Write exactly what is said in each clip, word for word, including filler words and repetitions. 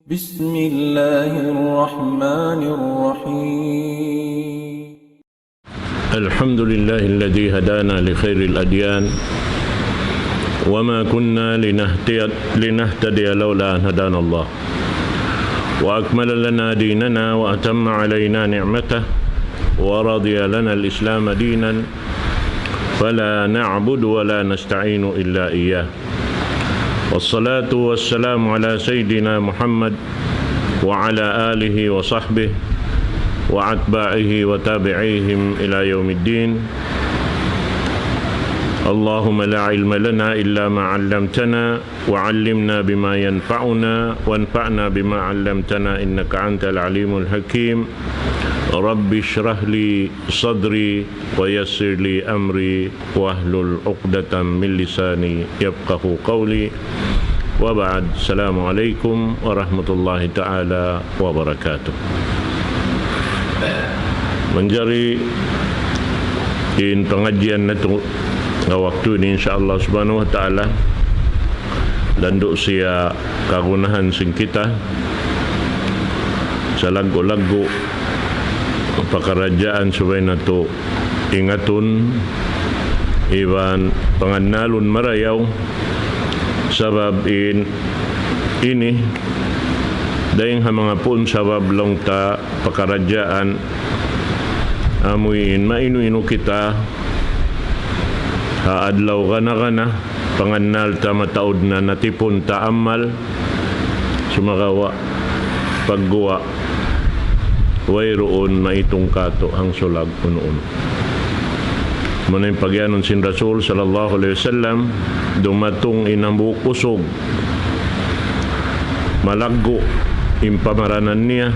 بسم الله الرحمن الرحيم. الحمد لله الذي هدانا لخير الأديان، وما كنا لنهتدي، لنهتدي لولا أن هدانا الله، وأكمل لنا ديننا وأتم علينا نعمته ورضي لنا الإسلام دينا، فلا نعبد ولا نستعين إلا إياه. والصلاة والسلام على سيدنا محمد وعلى آله وصحبه وأتباعه وتابعيهم إلى يوم الدين. اللهم لا علم لنا إلا ما علمتنا، وعلمنا بما ينفعنا، وانفعنا بما علمتنا، إنك أنت العليم الحكيم. رب اشرح لي صدري ويسر لي أمري واحلل عقدة من لساني يفقهوا قولي. وبعد، السلام عليكم ورحمة الله تعالى وبركاته. Manjari in pangadjian natu' ha waktu ini, insya Allah subhanahu wa ta'ala, landu' siya kagunahan sin kita, salaggu'-laggu' pakaradjaan subay natu' ingatun iban pangannalun marayaw, sabab in ini dayng ha manga puun sabab laung ta pakaradjaan, amuin mainu-inu kita ha adlaw gana-gana, pangannal ta mataud na natipun ta amal, sumagawa' pagguwa' wayruun maitung katu' hangsulag unu-unu. Muna in pagiyanun sin Rasul sallallahu alayhi wasallam, dumatung in hambuuk usug, malaggu' in pamaranan niya,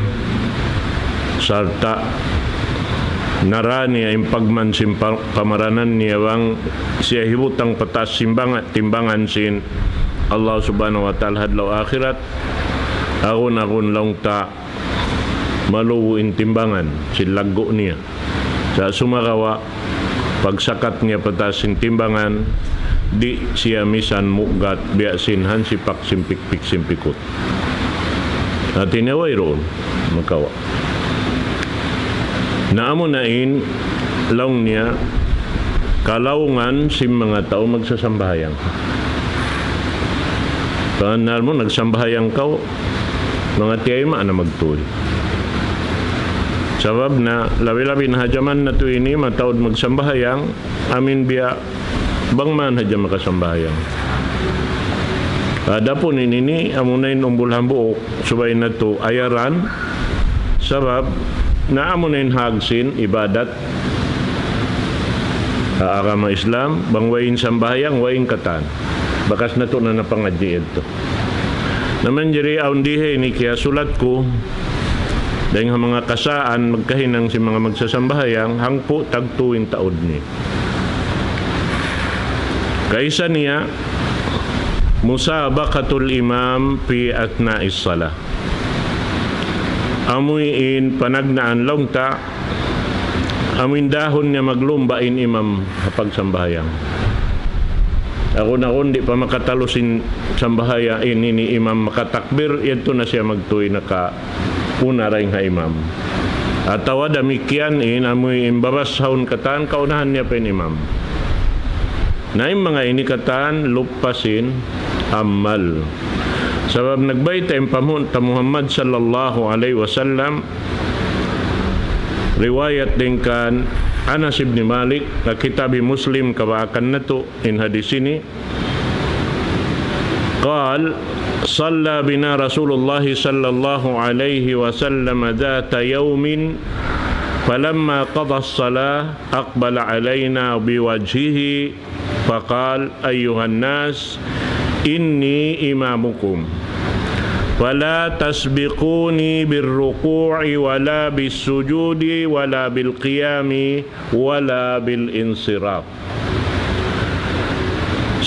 sarta' nara niya in pagman sin pa-, pamaranan niya bang siya hibutang pa taas simbanga-, timbangan sin Allah subhanahu wa ta'ala ha adlaw akhirat, agun-agun laung ta malubu in timbangan sin laggu' niya. Sa' sumagawa', pagsakat niya pa taas sin timbangan, di' siya misan mugat biya' sin hansipak sin pikpik sin pikut. Hati niya wayruun makawa'. Na amuna in laung niya kalaungan sin manga tau magsasambahayang. Pangannal mu, nagsambahayang kaw, manga tiyayma' na magtuy. Sabab na, labi-labi na ha jaman natu' ini, mataud magsambahayang, amin biya' bang man hadja makasambahayang. Adapun in ini, amuna in umbul hambuuk, subay natu' ayaran, sabab na amuna in hag sin ibadat ha agama Islam, bang way in sambahayang, way in katan. Bakas natu' na napangadji' yadtu. Na manjari awn di ha ini kiyasulat ku, dayng ha manga kasaan magkahinang sin manga magsasambahayang, hangpu' tagtu in taud niya. Kaisa niya, مسابقة الإمام في أثناء الصلاة. Amuin panagnaan laung ta, amuin dahun niya maglumba in imam ha pagsambahayang. Agun-agun di' pa makatalus in sambahayang in ini imam makatakbir, yadtu na siya magtuy nakauna dayn ha imam. Atawa damikkiyan in amuin babasahun katan kaunahan niya pa in imam. Na in manga ini katan luppa sin amal. Sabab nagbayta' in panghu' ta Muhammad sallallahu alayhi wasallam, riwayat dayn kan Anas ibn Malik, ha kitab Muslim kabaakan natu' in hadis ini. قال: صلى بنا رسول الله صلى الله عليه وسلم ذات يوم، فلما قضى الصلاة أقبل علينا بوجهه فقال: أيها الناس، إني إمامكم، فلا تسبقوني بالركوع ولا بالسجود ولا بالقيام ولا بالانصراف.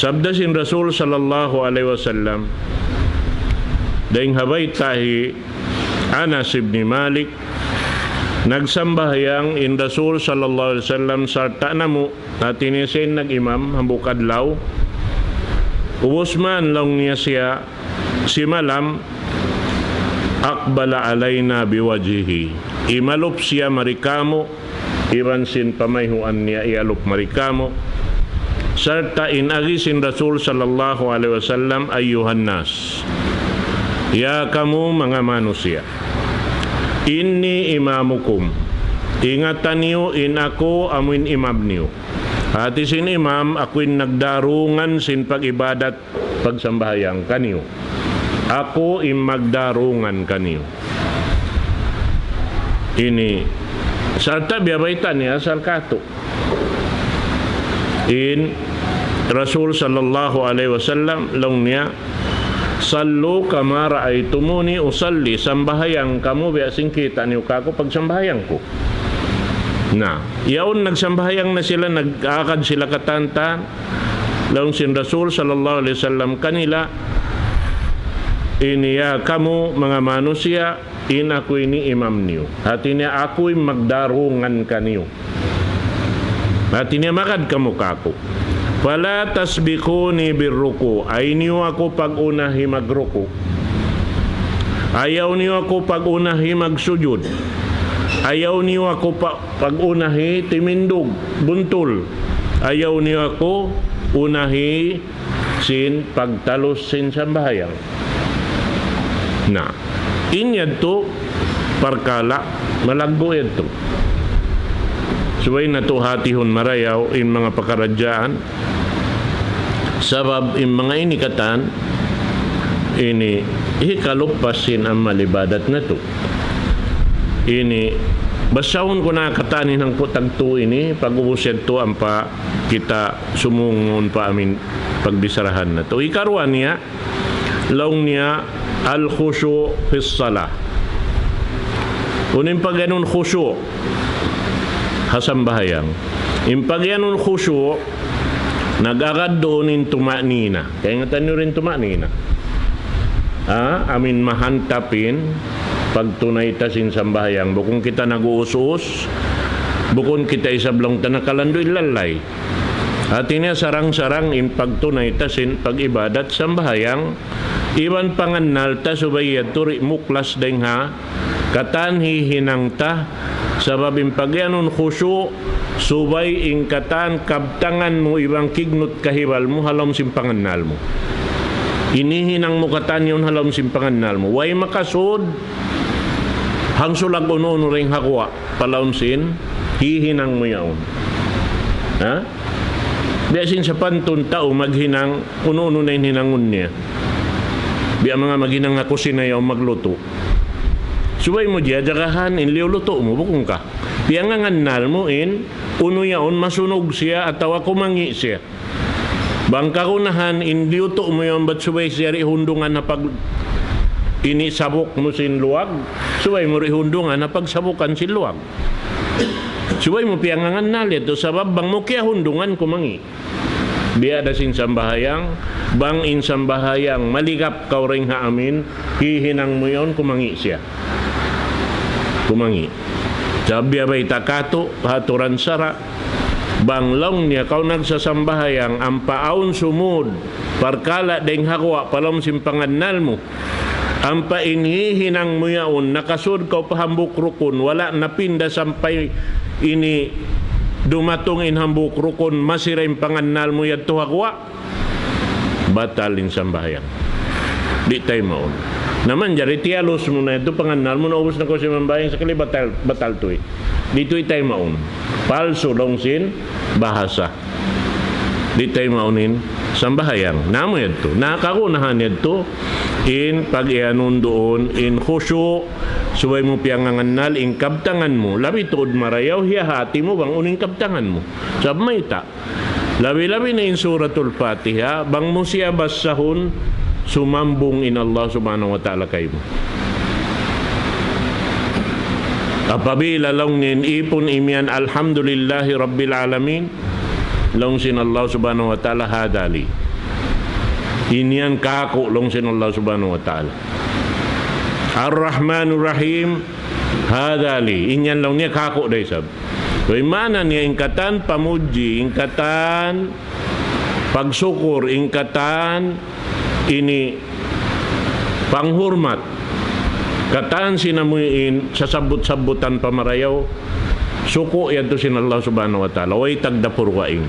Sabda sin Rasul sallallahu alayhi wasallam, dayn ha bayta' hi Anas ibn Malik, nagsambahayang in Rasul sallallahu alayhi wasallam sarta' namu', hati niya siya in nag-imam hambuuk adlaw. Ubus man laung niya siya simalam, أقبل علينا بوجهه. Imalup siya mari kāmu', iban sin pamayhuan niya iyalup mari kāmu'. Sarta' in agi sin Rasul sallallahu alayhi wasallam, أيها الناس. Ya kamu manga manusiya'. إني إمامكم. Ingatan niyu in aku amuin imam niyu. Hāti sin imam, aku in nagdarungan sin pag-ibadat, pagsambahayang kaniyu. Aku in magdarungan kaniyu. Ini, sarta' biya' bayta' niya asal katu'. In Rasul sallallahu alayhi wasallam, laung niya, صلوا كما رأيتموني أصلي. Sambahayang kamu biya' sin kita' niyu kāku' pagsambahayang ku. Na, yaun nagsambahayang na sila, nag-agad sila katantan. Laung sin Rasul sallallahu alayhi wasallam kanila, ini ya kamu manga manusiya', in aku ini imam niyu. Hāti niya aku in magdarungan kaniyu. Hāti niya magad kamu kāku'. فلا تسبقوني بالركوع. Ayaw niyu aku pag-unahi magruku'. Ayaw niyu aku pag-unahi magsujud. Ayaw niyu aku pa-, pag-unahi timindug, buntul. Ayaw niyu aku unahi sin pagtalus sin sambahayang. Na, in yadtu parkala' malaggu' yadtu. Subay natu' hātihun marayaw in manga pakaradjaan. Sabab in manga ini katan, ini hikalupas sin amal ibadat natu'. Ini, basahun ku na katan in hangpu' tagtu ini, pag'ubus yadtu ampa kita sumungun pa amin pagbisarahan natu'. Ikaruwa niya, laung niya, الخشوع في الصلاة. Unu in pagiyanun khushu' ha sambahayang? In pagiyanun khushu', nag-agad duun in tuma'nina. Kaingatan niyu in tuma'nina. Ha? Amin mahantap in pagtunay ta sin sambahayang. Bukun kita nag-uus-us, bukun kita isab laung ta nakalandu' in lalay. Hāti niya sarang-sarang in pagtunay ta sin pag-ibadat sambahayang, iban pangannal ta subay yadtu di' muklas dayn ha katan hihinang ta, sabab in pagiyanun khushu', subay in katan kabtangan mu iban kignut kahibal mu ha lawm sin pangannal mu. In hihinang mu katan yaun ha lawm sin pangannal mu. Way makasud, hangsulag unu-unu dayn ha guwa', pa lawm sin hihinang mu yaun. Ha? Biya' sin sapantun tau maghinang, unu-unu na in hinangun niya. Biya' manga maghinang ha kusina yaun maglutu'. Subay mu jajagahan in liyulutu' mu, bukun ka. Piyangangannal mu in, unu yaun masunug siya atawa kumangi' siya. Bang kagunahan in liyutu' mu yaun bat subay siya di' hundungan ha pag-, ini sabuk mu sin luwag, subay mu di' hundungan ha pagsabukan sin luwag. Subay mu piyangangannal yadtu sabab bang mu kiyahundungan kumangi'. Biya' da sin sambahayang, bang in sambahayang maligap kaw dayn ha amin, hihinang mu yaun kumangi' siya. Kumangi'. Sabab biya' bayta' katu', ha aturan sara', bang laung niya kaw nagsasambahayang, ampa awn sumud, parkala' dayn ha guwa' pa lawm sin pangannal mu, ampa in hihinang mu yaun, nakasud kaw pa hambuuk rukun, wala' napinda sampay ini dumatung in hambuuk rukun, masi da in pangannal mu yadtu ha guwa', batal in sambahayang. Di' taymaun. Na manjari tiyalus mu na yadtu pangannal mu, naubus na kaw simambahayang sakali, batal, batal tuud. Di' tuud taymaun. Palsu laung sin bahasa. Di' taymaun in sambahayang. Na amu yadtu. Na kagunahan yadtu in pagiyanun duun in khushu', subay mu piyangangannal in kabtangan mu. Labi tuud marayaw, hiyahati mu bang unu in kabtangan mu. Sabab mayta', labi-labi na in Suratul Fatiha, bang mu siya basahun, sumambung in Allah Subhanahu wa Ta'ala kaymu. Apabila laung niya in ipun imiyan, "Alhamdulillahi Rabbil Alamin," laung sin Allah Subhanahu wa Ta'ala, "Hadha li." In yan kāku', laung sin Allah Subhanahu wa Ta'ala. "Ar-Rahmanur Rahim," "Hadha li." In yan laung niya kāku' da isab. So, in maana niya in katan pamudji, in katan pagsukur, in katan ini panghurmat. Katan sin amuin sasabbut-sabbutan pa marayaw, suku' yadtu sin Allah Subhanahu wa Ta'ala, way tagdapu dugaing.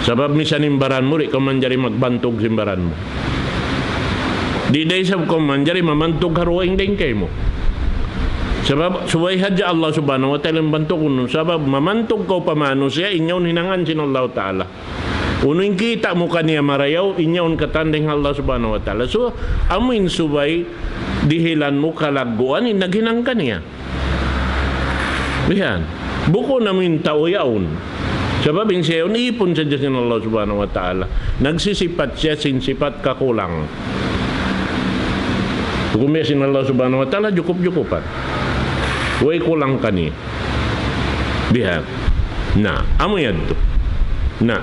Sabab misan in baran mu, di' kaw manjari magbantug sin baran mu. Di' da isab kaw manjari mamantug ha dugaing dayn kaymu. Sabab subay hadja Allah Subhanahu wa Ta'ala in bantugun mu. Sabab mamantug kaw pa manusiya', in yaun hinangan sin Allah Ta'ala. Unu in kita' mu kaniya marayaw, in yaun katan dayn ha Allah Subhanahu wa Ta'ala. So, amuin subay dihilan mu kalagguan in naghinang kaniya. Bihan. Bukun amuin tau yaun. Sabab in siya yaun ipun sadja sin Allah Subhanahu wa Ta'ala. Nagsisipat siya sin sipat kakulang. Bukun biya' sin Allah Subhanahu wa Ta'ala, jukup-jukupan. Way kulang kaniya. Bihan. Na, amu yadtu. Na,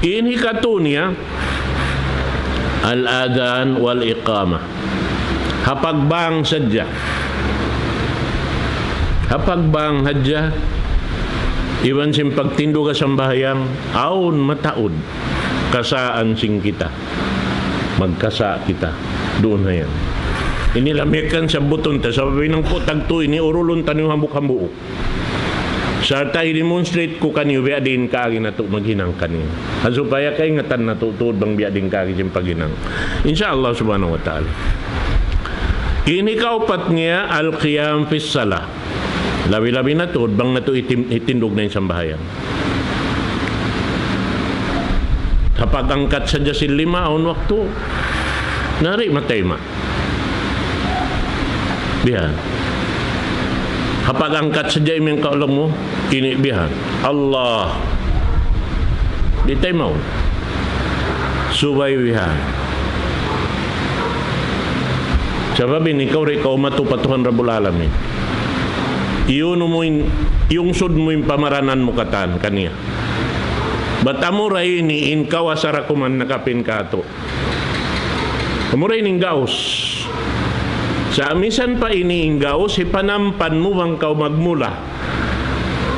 in hikatu niya, al-adhan wal-iqamah. Ha pagbang sadja. Ha pagbang sadja. Iban sin pagtindug ha sambahayang, awn mataud. Kasaan sin kita. Magkasa' kita. Duun na yan. Ini lamikan sabbutun ta. Sabab in hangpu' tagtu ini urulun ta niyu hambuuk-hambuuk. Sarta' i-demonstrate ku kaniyu biya' diin kaagi natu' maghinang kaniya. Ha supaya kaingatan natu' tuud bang biya' diin kaagi sin paghinang. Insya Allah Subhanahu wa Ta'ala. In hikaupat niya, al-qiyam fis salah. Labi-labi na tuud bang natu' itim-, itindug na in sambahayang. Ha pag-angkat sadja sin lima, awn waktu. Na di' matayma'. Bihan. Ha pag-angkat sadja imiyan kaulung mu, ini bihan. Allah. Di' taymaun. Subay bihan. Sabab in ikaw di' kaw umatu pa Tuhan Rabbul Alamin. Iyunu mu in, iyungsud mu in pamaranan mu katan kaniya. Bat amura ini in kawasa da kuman nakapin katu'. Amura ini in gaus. Sa' misan pa ini in gaus, hipanampan mu bang kaw magmula.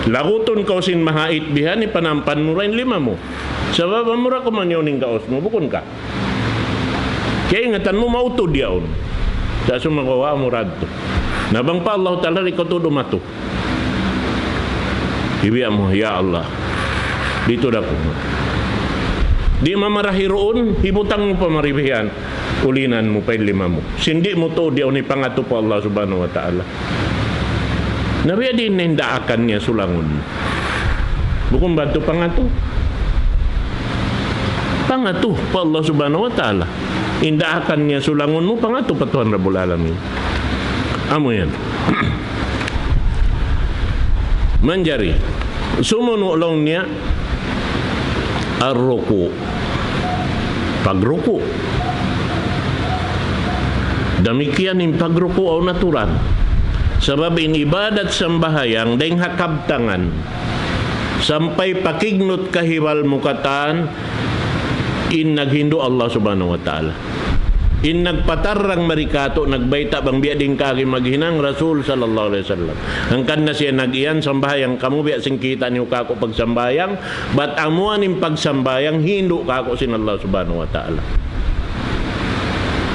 Lagutun kaw sin mahait bihan, hipanampan mu da in lima mu. Sabab amura kuman yaun in gaus mu, bukun ka. Kaingatan mu mautud yaun. Sa' sumagawa' amura yadtu. Na bang pa Allah Ta'ala, di' kaw tuud umatu. Ibiya' mu, "Ya Allah, didtu da aku." Di' mamarahi duun, hibutang mu pa mari bihan, ulinan mu pa in lima mu. Sin di' mu tuud yaun hipangatu pa Allah Subhanahu wa Ta'ala. Na biya' diin na in daakan niya sulangun. Bukun ba yadtu pangatu? Pangatu pa Allah Subhanahu wa Ta'ala. In daakan niya sulangun mu, pangatu pa Tuhan Rabbul Alamin. Amu yan. Manjari. Sumunu' laung niya, ar-ruku'. Pagruku'. Damikkiyan in pagruku' awn aturan. Sabab in ibadat sambahayang dayn ha kabtangan. Sampay pakignut kahibal mu katan, in naghindu' Allah Subhanahu wa Ta'ala. In nagpatarrang mari katu', nagbayta' bang biya' diin kaagi maghinang, Rasul sallallahu alayhi wasallam. Hangkan na siya nag-iyan, sambahayang kamu biya' sin kita' niyu kaku' pagsambahayang, bat amuan in pagsambahayang hindu' kaku' sin Allah Subhanahu wa Ta'ala.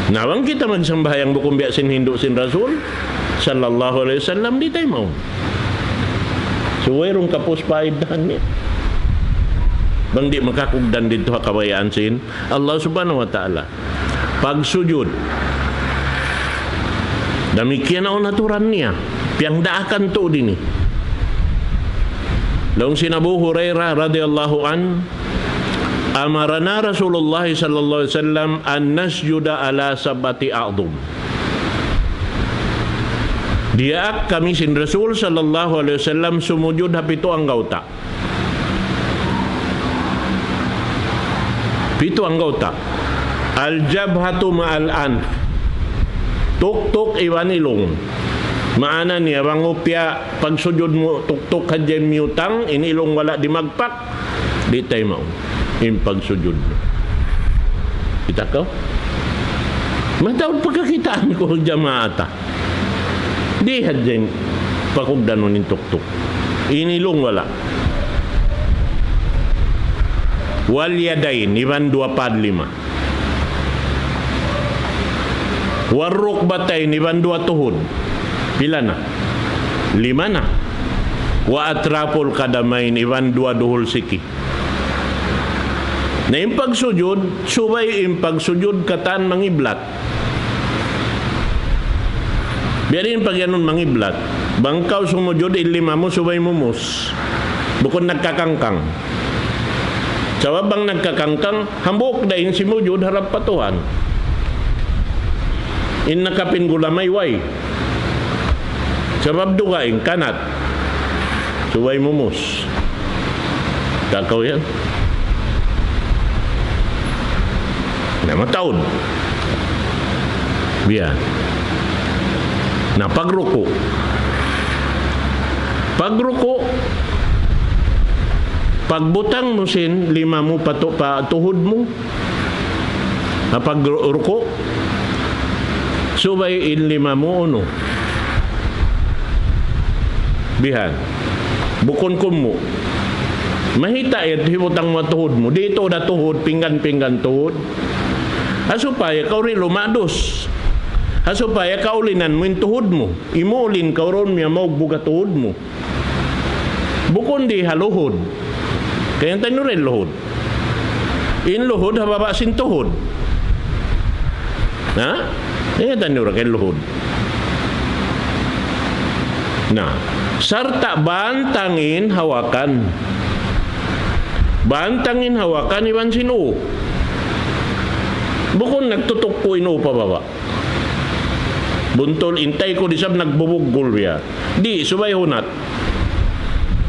Na bang kita magsambahayang bukun biya' sin hindu' sin Rasul sallallahu alayhi wasallam, di' taymaun. So, wayruun kapus paidahan niya. Bang di' makakugdan didtu ha kabayaan sin Allah Subhanahu wa Ta'ala. Pagsujud. Damikkiyan awn aturan niya. Piyangdaakan tuud ini. Laung sin Abu Hurairah radiyallahu anhu, أمرنا رسول الله صلى الله عليه وسلم أن نسجد على سبعة أعظم. Diyaak kami sin Rasul sallallahu alayhi wasallam sumujud ha pitu anggawta'. Pitu anggawta'. Al-jabhatu ma'al anf. Tuktuk iban ilung. Maana niya, bang upya pagsujud mu tuktuk hadja in miyutang, in ilung wala' dimagpak, di' taymaun in pagsujud mu. Kita' kaw? Mataud pagkakitaan ku jamaata. Di' hadja in pakugdanun in tuktuk. In ilung wala'. Wal yadayn, iban duwa pa lima. والركبتين, iban duwa tuhud. Pila na? Lima na. وأطراف القدمين, iban duwa duhul siki. Na in pagsujud, subay in pagsujud katan mangiblat. Biya' diin pag-iyanun mangiblat. Bang kaw sumujud, in lima mu subay mumus. Bukun nagkakangkang. Sabab bang nagkakangkang, hambuuk da in simujud harap pa Tuhan. In nakapin gulamay way. Sabab dugaing kanat. Subay mumus. Takaw yan. Na mataud. Biya'. Na pagruku'. Pagruku', pagbutang mu sin lima mu pa tu-, pa tuhud mu, ha pagruku', subay in lima mu unu. Bihan. Bukun kummu'. Mahita' yan, hibutang mu ha tuhud mu. Di' tuud ha tuhud, pinggan-pinggan tuhud. Ha supaya kaw di' lumadus. Ha supaya kaulinan mu in tuhud mu. Imuulin kaw duun miyamaug buga tuhud mu. Bukun di' ha luhud. Kaya tayo rin luhud. In luhud ha baba' sin tuhud. Ha? Kaya tayo rin kay luhud. Na, sarta' bantang in hawakan. Bantang in hawakan iban sin ū. Bukun nagtutukku in ū pa baba'. Buntul in taykud isab nagbubuggul biya'. Di', subay hunat.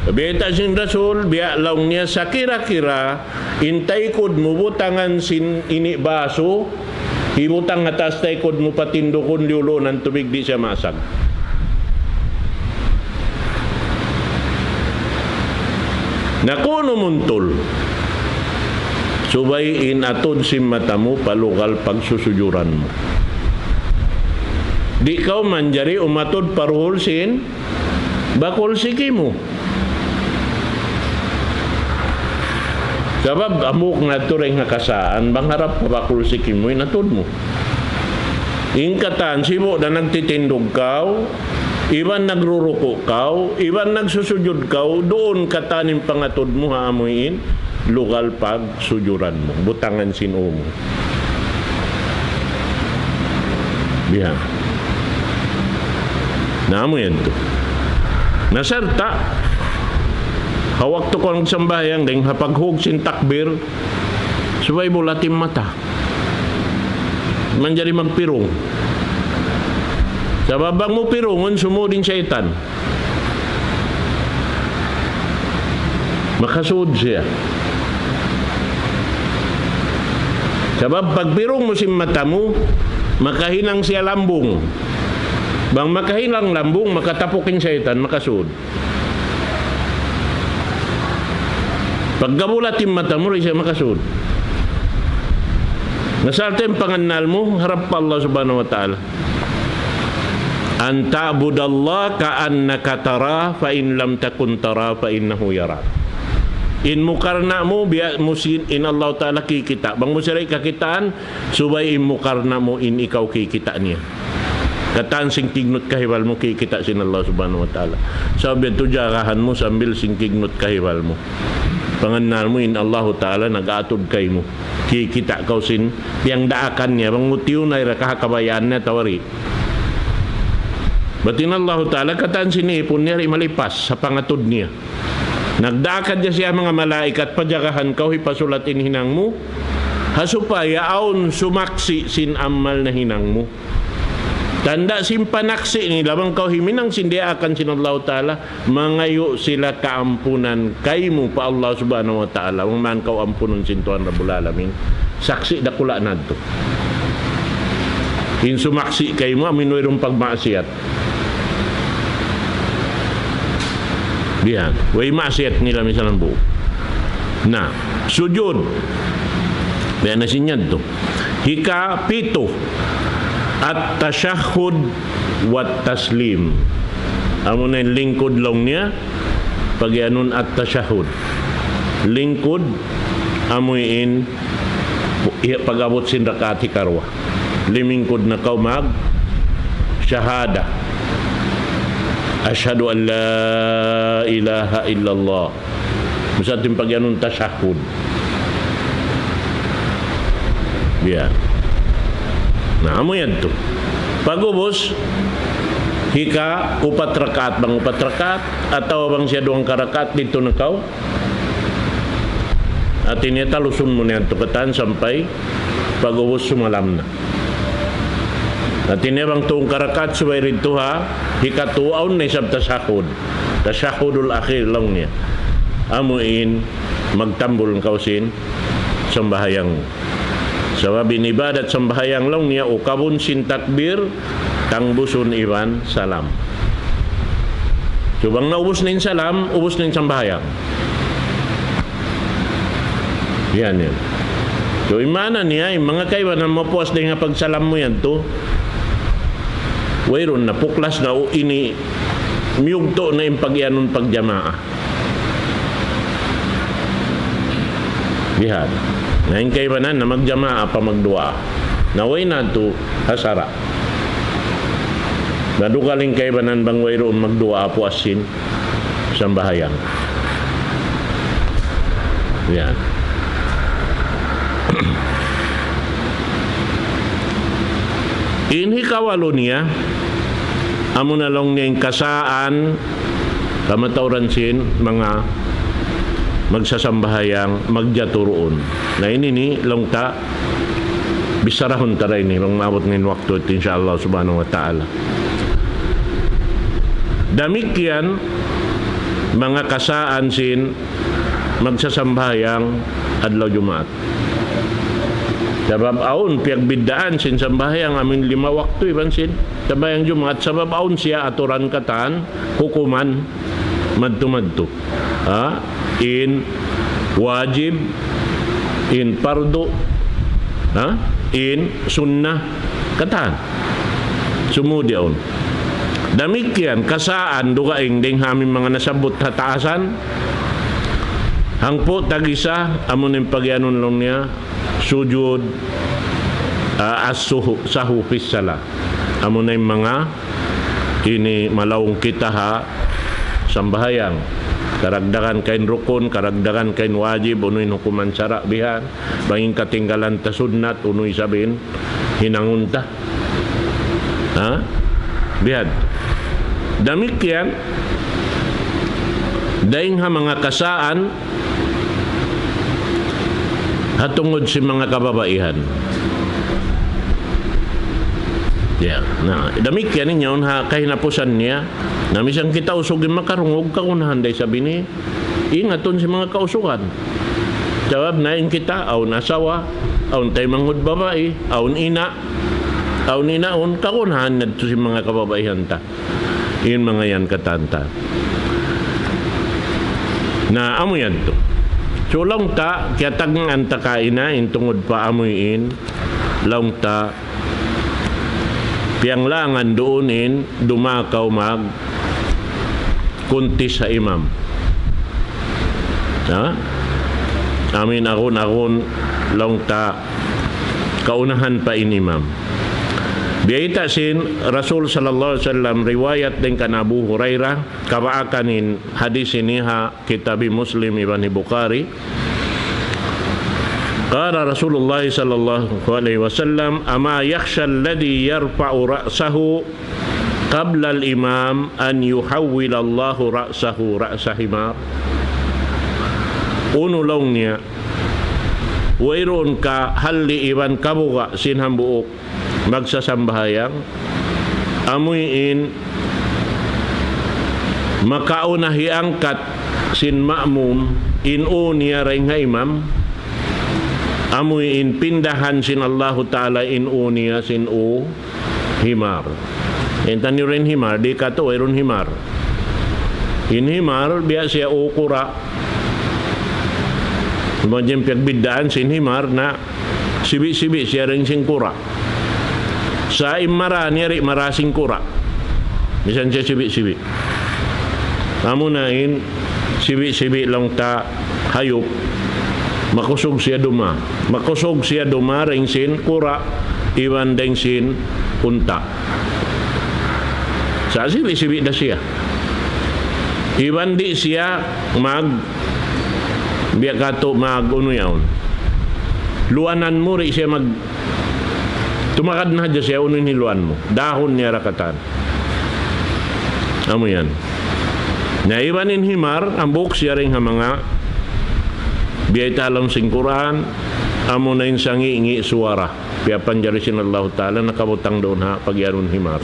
Bayta' sin Rasul, biya' laung niya sakira-kira, in taykud mu butangan sin ini basu, hibutang ha taas taykud mu patindukun liyulunan tubig di' siya maasag. Na kunu' muntul. Subay in atud sin mata mu pa lugal pagsusujuran mu. Di' kaw manjari umatud pa duhul sin bakul siki mu. Sabab hambuuk na tuud in ha kasaan, bang harap pa bakul siki mu, in atud mu. In katan, sibu' da nagtitindug kaw, iban nagruruku' kaw, iban nagsusujud kaw, duun katan in pangatud mu ha amuin, lugal pagsujuran mu, butangan sin ū mu. Biya'. Na amu yan tu. Na sarta', ha waktu kaw nagsambahayang, dayng ha paghug sin takbir, subay bulat in mata. Manjari magpirung. Sabab bang mu pirungun, sumud in saytan. Makasud siya. Sabab pagpirung mu sin mata mu, makahinang siya lambung. Bang makahinang lambung, makatapuk in saytan, makasud. Pagka bulat in mata mu, di' siya makasud. Na sarta' in pangannal mu, harap pa Allah Subhanahu wa Ta'ala. أن تعبد الله كأنك تراه فإن لم تكن تراه فإنه يراك. In mu karna' mu, biya' mu sin, in Allah Ta'ala kikita'. Bang mu siya di' kakitaan, subay in mu karna' mu in ikaw kikita' niya. Katan sin kignut kahibal mu kikita' sin Allah Subhanahu wa Ta'ala. Sabab yadtu jagahan mu sambil sin kignut kahibal mu. Pangannal mu in Allahu Ta'ala nag-atud kaymu. Kikita' kaw sin tiyang daakan niya. Bang mu tiyunay ra ka ha kabayaan niya atawa di'. Bat in Allahu Ta'ala katan sin ipun niya di' malipas ha pangatud niya. Nagdaak hadja siya manga malaikat pa jagahan kaw hipasulat in hinang mu. Ha supaya awn sumaksi' sin amal nahinang mu. Tanda' sin panaksi' nila bang kaw himinang sin diyaakan sin Allahu Ta'ala, mangayu' sila kaampunan kaymu pa Allah Subhanahu wa Ta'ala, bang man kaw ampunun sin Tuhan Rabbul Alamin. Saksi' dakula' na yadtu. In sumaksi' kaymu, amu in wayruun pagmaksiyat. Biya' yan. Way maksiyat nila misan hambuuk. Na, sujud. Biya' na sin yadtu. Hikapitu, at-tashahhud wat-taslim. Amu na in lingkud laung niya, pag-iyanun at-tashahhud. Lingkud, amu in pag-abut sin rakaat hikaruwa. Limingkud na kaw mag shahada. Ashhadu an la ilaha illallah. Misan in pag-iyanun tashahhud. Biya'. Na, amu yan tu. Pag'ubus, hika upat rakaat, bang upat rakaat, atawa bang siya duwang karakaat, didtu na kaw. Hati niya talusun mu na yan tu katan sampay pag'ubus sumalam na. Hati niya bang tū karakaat subay didtu ha hikatū, awn na isab tashahhud. Tashahhudul akhir laung niya. Amu in magtambul kaw sin sambahayang. Sabab in ibadat sambahayang laung niya ukabun sin takbir, tangbusun iban salam. So bang naubus na in salam, ubus na in sambahayang. Yan yan. So, in maana niya, in manga kaibanan mapuas dayn ha pagsalam mu yan tu, wayruun na, puklas na, o ini, miyugtu' na in pag-iyanun pagjamaa. Bihan. Na in kaibanan na magjamaa pa magduwaa. Na way na tu ha sara'. Na dugal in kaibanan bang wayruun magduwaa puas sin sambahayang. Yan. In hikawalu niya, amu na laung niya in kasaan, kamatauran sin manga magsasambahayang, magjatu duun. Na ini ini, laung ta, bisarahun ta da ini, bang maabut na in waktu, insya Allah subhanahu wa ta'ala. Damikkiyan, manga kasaan sin magsasambahayang adlaw Jumaat. Sabab awn piyagbiddaan sin sambahayang amun lima waktu iban sin sambahayang Jumaat. Sabab awn siya aturan katan, hukuman, madtu-madtu. Ha? In wajib, in pardu, ha? In sunnah, katan. Sumudi awn. Damikkiyan, kasaan, dugaing dayn ha amun manga nasabbut ha taasan, hangpu' tag-isa, amu na in pag-iyanun laung niya, sujud, ah, as-suhu-, sahu fis salah. Amu na in manga ini malaung kita ha sambahayang. Karagdagan kain rukun, karagdagan kain wajib, unu in hukuman sara' bihan. Bang in katinggalan ta sunnat, unu isab in hinangun ta. Ha? Bihan. Damikkiyan, dayn ha manga kasaan, ha tungud sin manga kababaihan. Ya, na, damikkiyan in yaun ha kahinapusan niya, na misan kita usug in makarungug, kagunahan da isab ini ingatun sin manga kausugan. Sabab na in kita, awn asawa, awn taymanghud babai, awn ina', awn inaun, kagunahan na tuud sin manga kababaihan ta. In manga yan katan ta. Na amu yan tu. So laung ta, kiyatagnaan ta kaina, in tungud pa amu in, laung ta, piyanglangan duun in, dumakaw magkuntis ha imam. Ha? Amu in agun-agun laung ta kaunahan pa in imam. Biyayta' sin Rasul sallallahu alayhi wasallam riwayat dayn kan Abu Hurairah, kabaakan in hadis ini ha kitab Muslim iban Bukhari. قال رسول الله صلى الله عليه وسلم: أما يخشى الذي يرفع رأسه قبل الإمام أن يحول الله رأسه رأس حمار. Unu laung niya, wayruun ka halli' iban kabuga' sin hambuuk magsasambahayang, amuin makauna hiangkat sin ma'mum in ū niya dayn ha imam, amuin pindahan sin Allahu Ta'ala in ū niya sin ū himar. Intan niyu in himar, di' katu' wayruun himar. In himar, biya' siya ū kura'. Imagine piyagbiddaan sin himar na sibi'-sibi' siya dayn sin kura'. Sa' in mara niya di' mara sin kura'. Misan siya sibi'-sibi'. Amuna in sibi'-sibi' laung ta hayup. Makusug siya duma. Makusug siya duma dayn sin kura'. iban dayn sin unta. Sa' sibi'-sibi' da siya. Iban di' siya mag, biya' katu' mag unu yaun. Luwanan mu di' siya mag, tumakad na hadja siya unu in hiluwan mu. Dahun niya ra katan. Amu yan. Na iban in himar, hambuuk siya dayn ha manga biyayta' ha lawm sin Qur'an, amu na in sangi'-ngi' suwara. Piyapanjari sin Allahu Ta'ala, nakabutang duun ha pag-iyanun himar.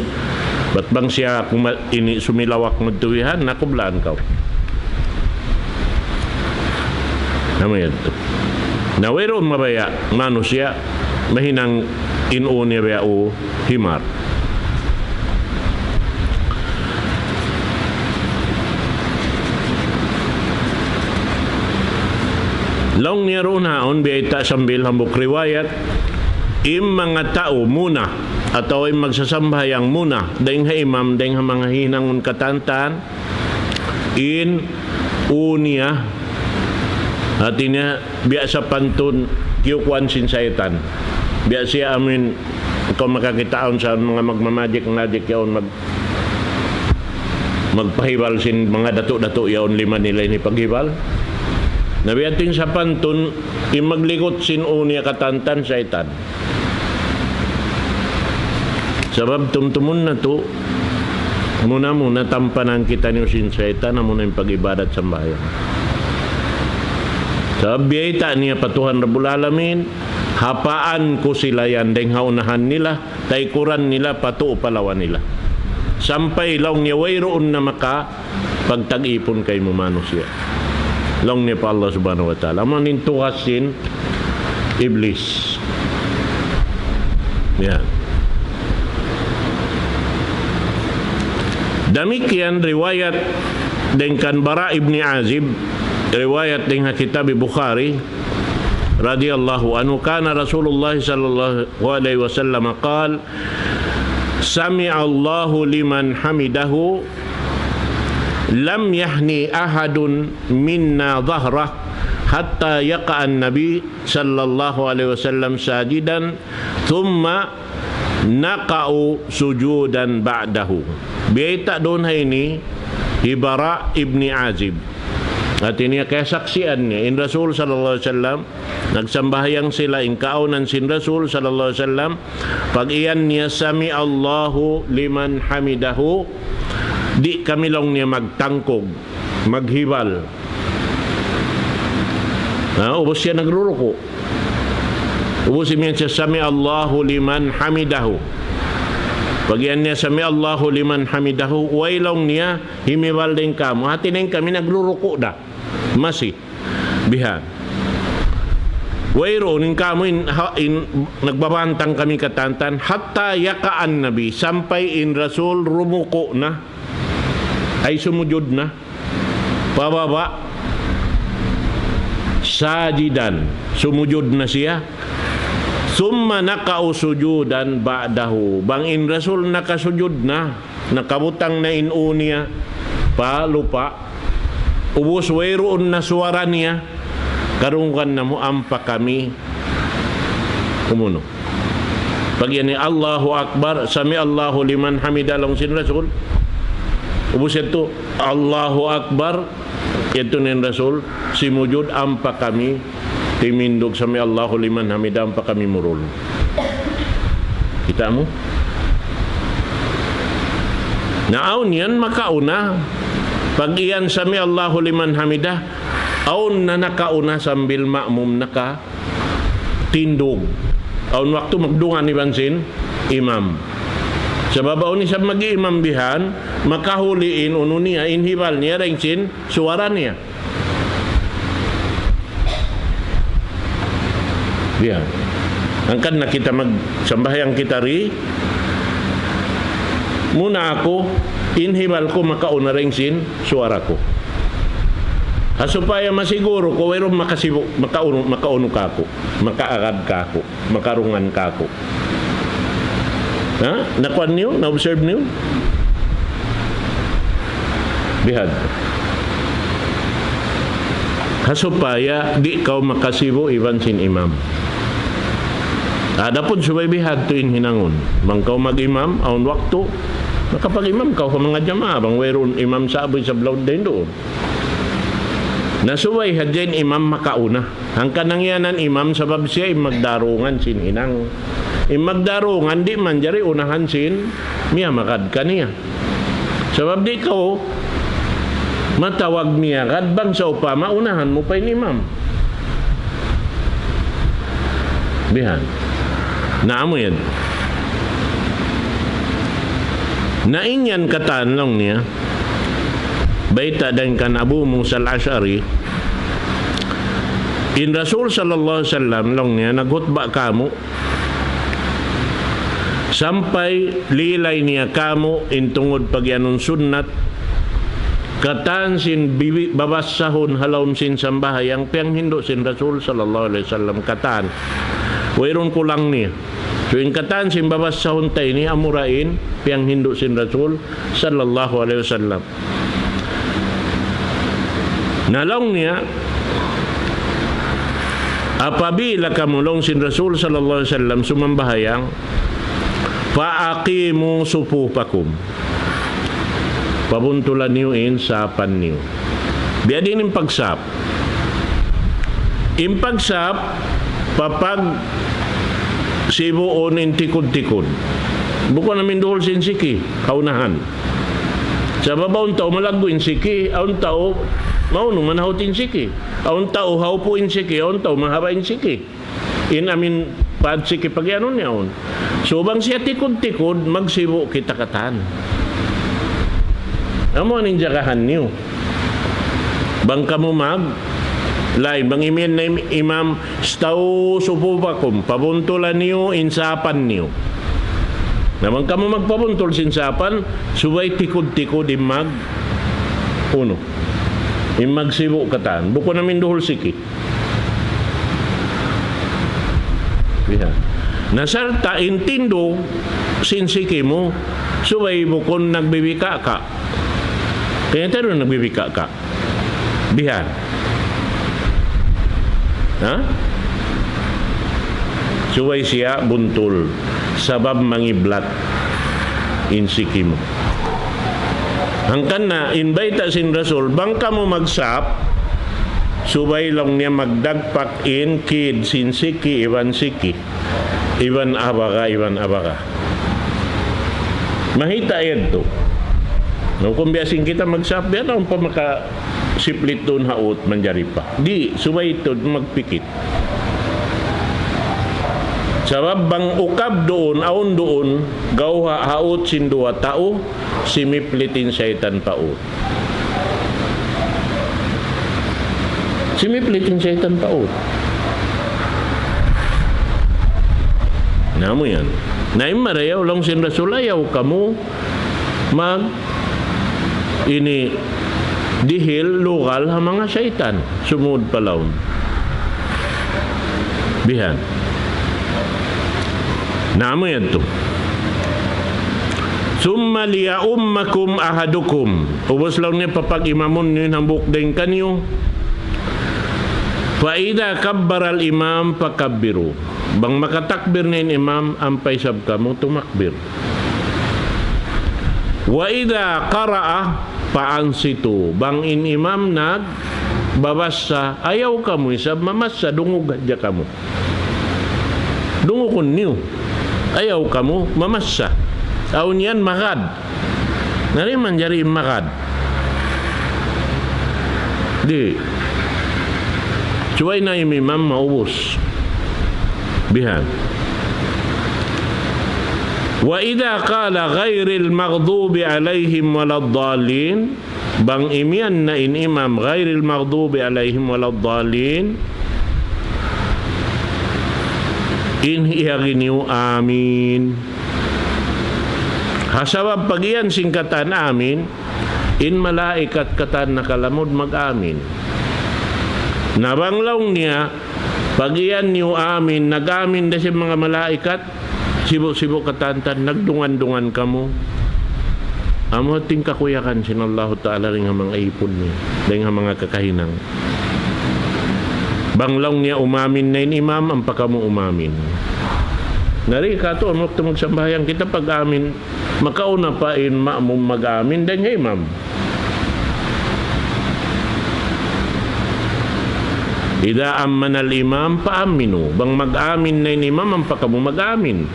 Bat bang siya kuma-, ini sumilawak magtuwihan, nakublaan kaw. Amu yadtu. Na wayruun mabaya', manusiya', mahinang in ū niya baya' ū himar. Laung niya duun ha yaun biyayta' sambil hambuuk riwayat, in manga tau muna, atawa in magsasambahayang muna, dayn ha imam, dayn ha manga hinangun katantan, in ū niya, hāti niya, biya' sapantun kiyukuan sin saytan. Biya' siya amin, kaw makakita' yaun sa manga magmamagic-magic yaun, mag-, magpahibal sin manga datu'-datu' yaun, lima nila ini paghibal. Na biya' ha yan sapantun, in maglikut sin ū niya katantan saytan. Sabab tumtumun natu', muna-muna tampanan kitaniyu sin saytan, amuna in pag-ibadat sambahayang. Sabab biyayta' niya pa Tuhan Rabbul Alamin, hapaan ku sila yan, dayn ha unahan nila, taykuran nila, pa tuu pa lawa nila. Sampay laung niya wayruun na maka pagtag-ipun kaymu manusiya'. Laung niya pa Allah Subhanahu wa Ta'ala. Amu in tugas sin Iblis. Yan. Damikkiyan riwayat dayn kan Bara ibn Azib, riwayat dayn ha kitab Bukhari, radiyallahu anhu, كان رسول الله صلى الله عليه وسلم قال: سمع الله لمن حمده، لم يحن أحد منا ظهره حتى يقع النبي صلى الله عليه وسلم ساجدا ثم نقع سجودا بعده. Biyayta' duun ha ini hi Bara ibn Azib. Hāti niya, kasaksian niya, in Rasul sallallahu alayhi wasallam, nagsambahayang sila, in kaawnan sin Rasul sallallahu alayhi wasallam, pag-iyan niya, "Sami Allahu liman hamidahu," di' kami laung niya magtangkug, maghibal. Ha, ubus siya nagruruku'. Ubus imiyan siya, "Sami Allahu liman hamidahu." Pag-iyan niya, "Sami Allahu liman hamidahu," way laung niya, himibal dayn kamu. Hāti niya kami nagruruku' da. Masi. Bihan. Wayruun in kamu in, ha, in, nagbabantang kami katantan, hatta yaqa'an Nabi, sampay in Rasul rumuku' na, ay sumujud na, pababa', sajidan, sumujud na siya, thumma naqa'u sujudan ba'dahu, bang in Rasul nakasujud na, nakabutang na in ū niya pa lupa', ubus wayruun na suwara niya, karungugan namu' ampa kami umunu. Pag-iyan niya, "Allahu Akbar, sami Allahu liman hamida," laung sin Rasul. Ubus yadtu, "Allahu Akbar," yadtu na in Rasul, simujud ampa kami timindug, "Sami Allahu liman hamida," ampa kami murul. Kita' mu? Na awn yan makauna. Pag-iyan, "Sami Allahu liman hamida," awn na nakauna sambil ma'mum nakatindug. Awn waktu magdungan iban sin imam. Sabab awn isab mag-imam bihan, makahuli in unu niya, in hibal niya, dayn sin suwara niya. Biya'. Hangkan na kita magsambahayang kita di, muna aku, in hibal ku makauna dayn sin suwara ku. Ha supaya masiguru ku, wayruun makasibu', makaunu, makaunu kāku', makaagad kāku', makarungan kāku'. Ha? Nakuan niyu? Na-observe niyu? Bihadtu. Ha supaya di' kaw makasibu' iban sin imam. Adapun subay bihadtu in hinangun. Bang kaw mag-imam, awn waktu, makapag-imam kaw ha manga jamaa, bang wayruun imam sa'bu isab laud dayn duun. Na subay hadja in imam makauna. Hangkan nangiyanan imam sabab siya in magdarungan sin hinang. In magdarungan di' manjari unahan sin miyamagad kaniya. Sabab di' kaw matawag miyagad bang sawpama unahan mu pa in imam. Bihan. Na amu yan. Na in yan katan laung niya, bayta' dayn kan Abu Musa al-Ash'ari, in Rasul sallallahu alayhi wasallam laung niya, naghutba kamu, sampay lilay niya kamu in tungud pagiyanun sunnat, katan sin bibi-, babassahun ha lawm sin sambahayang piyanghindu' sin Rasul sallallahu alayhi wasallam katan. Wayruun kulang niya. So, in katan sin babassahun ta ini amura in piyanghindu' sin Rasul sallallahu alayhi wasallam. Na laung niya, apabila kamu laung sin Rasul sallallahu alayhi wasallam sumambahayang, فأقيموا صفوفكم. Pabuntulan niyu in sapan niyu. Biya' diin in pagsap? In pagsap, papagsibuun in tikud-tikud. Bukun amin duhul sin siki, kaunahan. Sabab awn tau malaggu' in siki, awn tau maunu manahut in siki. Awn tau haupu' in siki, awn tau mahaba' in siki. In amin pad siki pagiyanun niya awn. So, bang siya tikud-tikud, magsibu' kita katan. Amu in jagahan niyu. Bang kamu mag-, lain, bang imiyan na im-, imam, استووا صفوفكم, pabuntulan niyu in sapan niyu. Na bang kamu magpabuntul sin sapan, subay tikud-tikud in mag-, unu, in magsibu' katan. Bukun amin duhul siki. Bihan. Na sarta' in tindug sin siki mu, subay bukun nagbibikaka. Kaya tayo nagbibikaka. Bihan. Ha? Subay siya buntul. Sabab mangiblat in siki mu. Hangkan na, in bayta' sin Rasul, bang kamu magsap, subay laung niya magdagpak in kid sin siki, iban siki, iban abaga, iban abaga. Mahita' yadtu. Na, kung biya' sin kita magsap, biya' na pa makasiplit duun ha ut, manjari pa. Di', subay tuud magpikit. Sabab bang ukab duun, awn duun, gawha' ha ut sin duwa tau, simiplit in saytan pa ut. Simiplit in saytan pa ut. Na amu yan. Na in marayaw laung sin Rasul, ayaw kamu mag-, ini, dihil lugal ha manga saytan, sumud pa lawm. Bihan. Na amu yadtu. ثم ليؤمكم أحدكم. Ubus laung niya papag-imamun niyu in hambuuk dayn kaniyu. فإذا كبر الإمام فكبروا. Bang makatakbir na in imam, ampa isab kamu tumakbir. وإذا قرأ فأنصتوا. Bang in imam nagbabassa, ayaw kamu isab mamassa, dungug hadja kamu. Dungugun niyu. Ayaw kamu mamassa. Awn yan magad. Na di' manjari magad. Di'. Subay na in imam maubus. Bihan. وإذا قال غير المغضوب عليهم ولا الضالين, bang imiyan na in imam غير المغضوب عليهم ولا الضالين, in iyagi niyu amin. Ha sabab pag-iyan sin katan amin, in malaikat katan nakalamud mag-amin. Na bang laung niya, pag-iyan niyu amin, nag-amin da sin manga malaikat, sibu'-sibu' katan-katan, nagdungan-dungan kamu. Amu in kakuyagan sin Allahu Ta'ala dayn ha manga ipun niya, dayn ha manga kakahinang. Bang laung niya umamin na in imam, ampa kamu umamin. Na di' katu', amu waktu magsambahayang kita, pag-amin, makauna pa in ma'mum mag-amin dayn ha imam. إذا أمّن الإمام فأمّنوا. Bang mag-amin na in imam, ampa kamu mag-amin.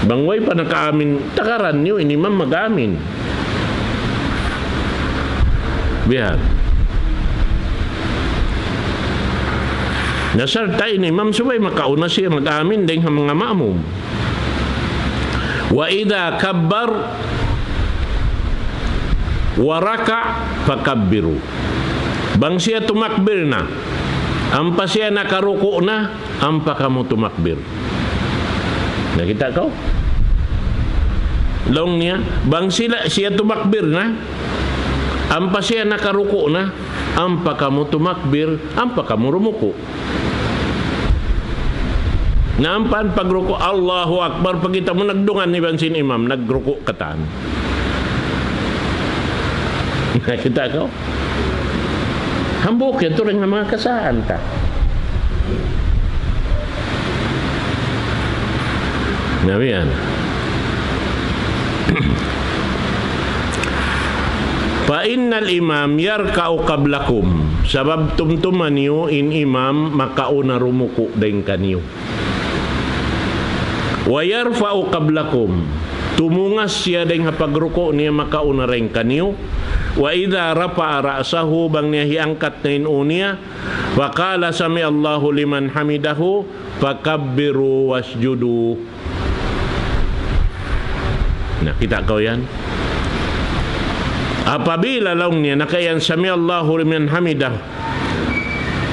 Bang way pa naka-amin, tagaran niyu in imam mag-amin. Bihan. Na sarta' in imam subay makauna siya mag-amin dayn ha manga ma'mum. وإذا كبر وركع فكبروا. Bang siya tumakbir na, ampa siya nakaruku' na, ampa kamu tumakbir. Nakita' kaw? Laung niya, bang sila, siya tumakbir na, ampa siya nakaruku' na, ampa kamu tumakbir, ampa kamu rumuku'. Na ampa in pagruku', Allahu Akbar, pagkita' mu nagdungan iban sin imam, nagruku' katan. Nakita' kaw? Hambuuk yan, tuud in manga kasaan ta. Na biya' yan. فإن الإمام يركع قبلكم. Sabab tumtuma niyu in imam makauna rumuku' dayn kaniyu. ويرفع قبلكم. Tumungas siya dayn ha pagruku' niya makauna dayn kaniyu. وإذا رفع رأسه, bang niya hiyangkat na in ū niya, فقال سمع الله لمن حمده فكبروا واسجدوا. Na, kita' kaw yan? Apabila laung niya, nakaiyan, سمع الله لمن حمده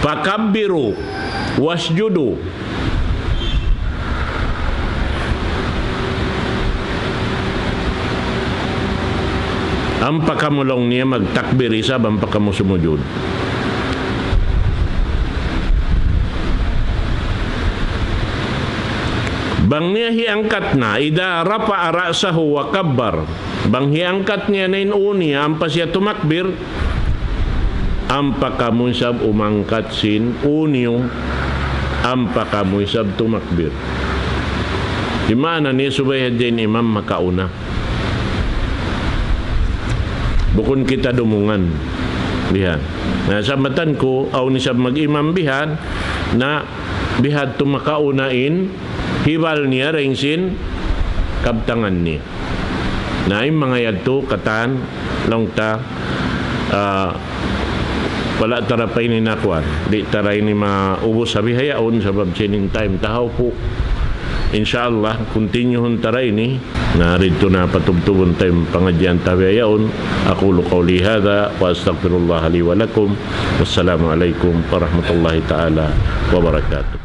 فكبروا واسجدوا. Ampa kamu laung niya magtakbir isab, ampa kamu sumujud. Bang niya hiyangkat na, إذا رفع رأسه وكبر. Bang hiyangkat niya na in ū niya, ampa siya tumakbir, ampa kamu isab umangkat sin ū niyu, ampa kamu isab tumakbir. Di' maana niya subay hadja in imam makauna. Bukun kita dumungan. Bihan. Na, sabab matan ku, awn isab mag-imam bihan, na bihadtu makauna in hibal niya dayn sin kabtangan niya. Na in manga yadtu katan laung ta, ah, wala' ta da pa ini nakuan. Di' ta da ini maubus ha bihaun sabab sin in time ta hawpu'. Insya Allah, continue-hun ta da ini. Na didtu na patubtubun ta in pangadjian ta bihaun. أقول قولي هذا وأستغفر الله لي ولكم. والسلام عليكم ورحمة الله تعالى وبركاته.